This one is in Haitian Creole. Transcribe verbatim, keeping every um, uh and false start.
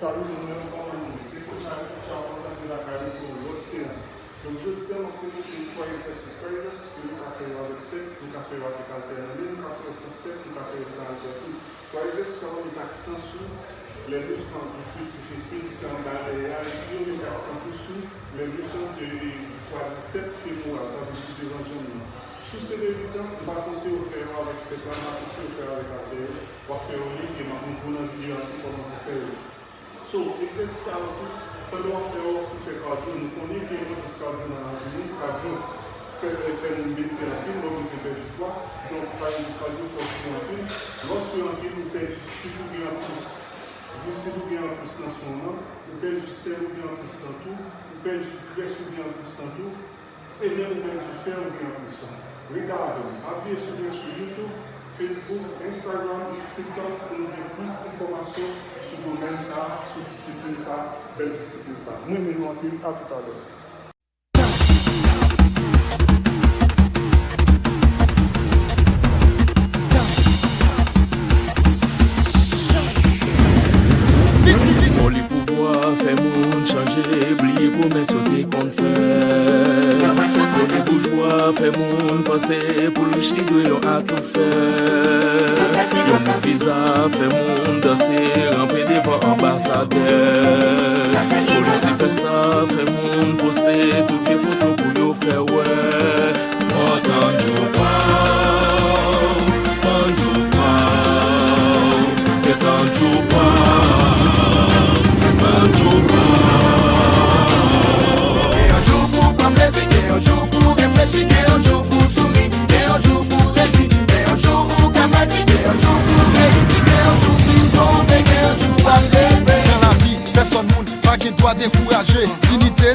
Salut tout moun, kòman nou ye? Se Coach Alex, Coach Alex, antre lakay nou pou yon lòt seyans. Donk, jodi a, m ap prezante nou twa egzèsis. Twa egzèsis ke nou ka fè yo avèk step, nou ka fè yo avèk altènane, nou ka fè yo san step, nou ka fè yo san altè tou. Twa egzèsis sa yo met aksan sou lè misk an ki pi difisil, se anba dèyè a, epi yo met aksan tou sou lè misk an de kwadrisèp femoral, sa vle di devan janm nan. Si w se debitan, m pa konseye w fè yo avèk step la, m pa konseye w fè yo avèk altè yo. W ap fè yo lib e m ap montre w nan videyo a tou kòman pou fè yo. So, egzèsis sa yo tou, pandan w ap fè yo, w ap fè kadyo. Nou konnen gen enpòtans kadyo nan lavi nou. Kadyo fè, fè moun bese anpil, lè w bezwen pèdi pwa. Donk, sa vle di kadyo fè w sou anpil. Lè w sou anpil, ou pèdi sik oubyen an plis, glisid oubyen an plis nan san w nan, ou pèdi sèl oubyen an plis nan tou, ou pèdi grès oubyen an plis nan tou. E menm ou menm sou fè ou gen anpil san. Rete avè m. Pa bliye swiv mwen sou YouTube, Facebook, Instagram, TikTok pou nou gen plis enfòmasyon sou domèn sa a, sou disiplin sa a, bèl disiplin sa a. Mwen renmen nou anpil, a toutalè. Foli pouvwa fè moun chanje, bliye pwomès yo te konn fè. Foli boujwa fè moun panse pou rich li dwe yon atoufè. Yon bon viza fè moun danse, ranpe devan anbasadè. Foli Silvèsta fè moun poste tout vye foto pou yo fè wè. Fò tann jou pa w, tann jou pa w, e tann jou pa w, tann jou pa w. Gen yon jou pou pran plezi, gen yon jou pou reflechi, gen yon jou pou souri, gen yon jou pou redi, gen yon jou ou ka pèdi, gen yon jou pou reyisi, gen yon jou si w tonbe, gen yon jou w ap leve. Nan lavi, pèsòn moun pa gen dwa dekouraje. Diyite